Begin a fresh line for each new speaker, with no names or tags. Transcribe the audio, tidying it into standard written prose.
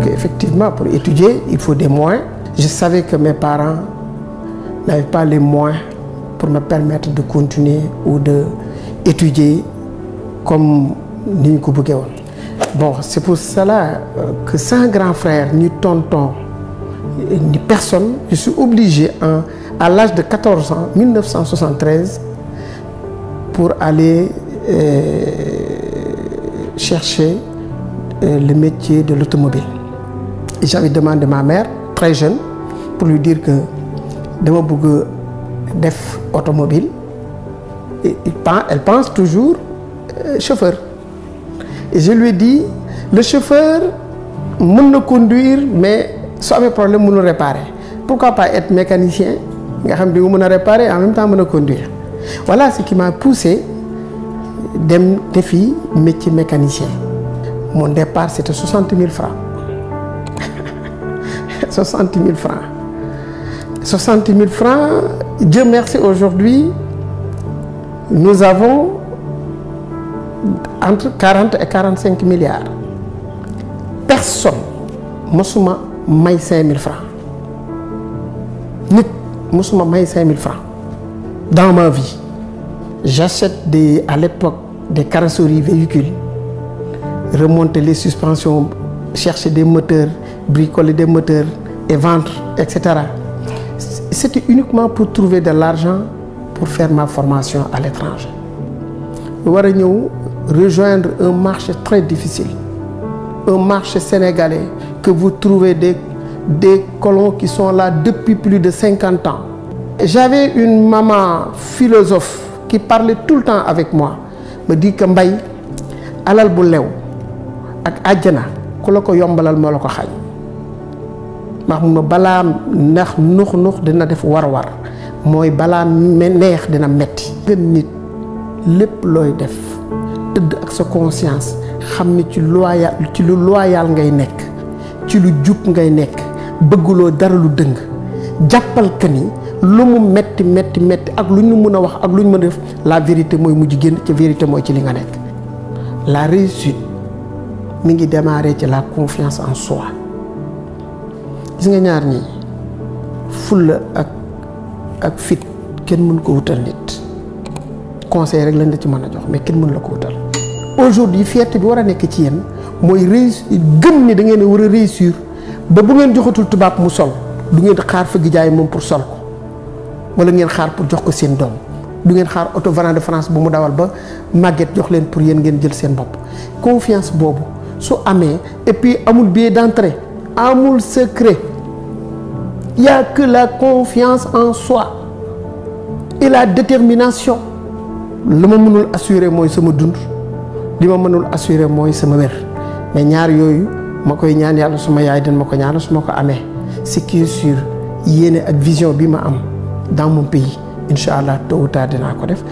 Effectivement, pour étudier, il faut des moyens. Je savais que mes parents n'avaient pas les moyens pour me permettre de continuer ou d'étudier comme nous le voulons. Bon, c'est pour cela que sans grand frère, ni tonton, ni personne, je suis obligé à l'âge de 14 ans, 1973, pour aller chercher le métier de l'automobile. J'avais demandé à ma mère, très jeune, pour lui dire que je voulais faire automobile. Elle pense toujours chauffeur. Et je lui ai dit, le chauffeur peut conduire, mais sans problème, peut réparer. Pourquoi pas être mécanicien, peut réparer en même temps peut conduire. Voilà ce qui m'a poussé des défis métier mécanicien. Mon départ, c'était 60 000 francs. 60 000 francs. 60 000 francs, Dieu merci, aujourd'hui, nous avons entre 40 et 45 milliards. Personne ne m'a 5 000 francs. Ne m'a 5 000 francs. Dans ma vie, j'achète à l'époque des carrosseries véhicules, remonter les suspensions, chercher des moteurs, bricoler des moteurs et vendre, etc. C'était uniquement pour trouver de l'argent pour faire ma formation à l'étranger. Je vais rejoindre un marché très difficile, un marché sénégalais que vous trouvez des colons qui sont là depuis plus de 50 ans. J'avais une maman philosophe qui parlait tout le temps avec moi, me dit que Mbaye, alal bu lew ak aljana ku la ko yombalal mo la ko xañ ndax mu balaa neex nux dina def war-war mooy balaa neex dina metti. gën nit lépp looy def tëdd ak sa conscience xam ni ci lu loyal ngay nekk ci lu jub ngay nekk bëgguloo dara lu dëng jàppal que ni lu mu metti ak lu ñu mën a wax ak lu ñu mën a def la vérité mooy mujj génn ci vérité mooy ci li nga nekk. La réussite mi ngi démarrer ci la confiance en soi. gis nga ñaar ñi fulla ak fit kenn mën ko wutal nit conseil rek lañ la ci mën a jox mais kenn mën la ko wutal. aujourd'hui fierté bi war a nekk ci yéen mooy réussir gëm ni da ngeen a war a réussir ba bu ngeen joxatul tubaab mu sol du ngeen xaar fëgg jaay moom pour sol ko wala ngeen xaar pour jox ko seen doom du ngeen xaar auto venant de France bu mu dawal ba màgget jox leen pour yéen ngeen jël seen bopp. confiance boobu su amee et puis amul billet d'entrée amul secret il y a que la confiance en soi et la détermination. li ma mënul assurer mooy sama dund li ma mënul assurer mooy sama wér mais ñaar yooyu ma koy ñaan yàlla suma yaay den ma ko ñaanal su ma ko amee ce qui est sûr yéene ak vision bi ma am dans mon pays incha allah tôt ou tard dinaa ko def.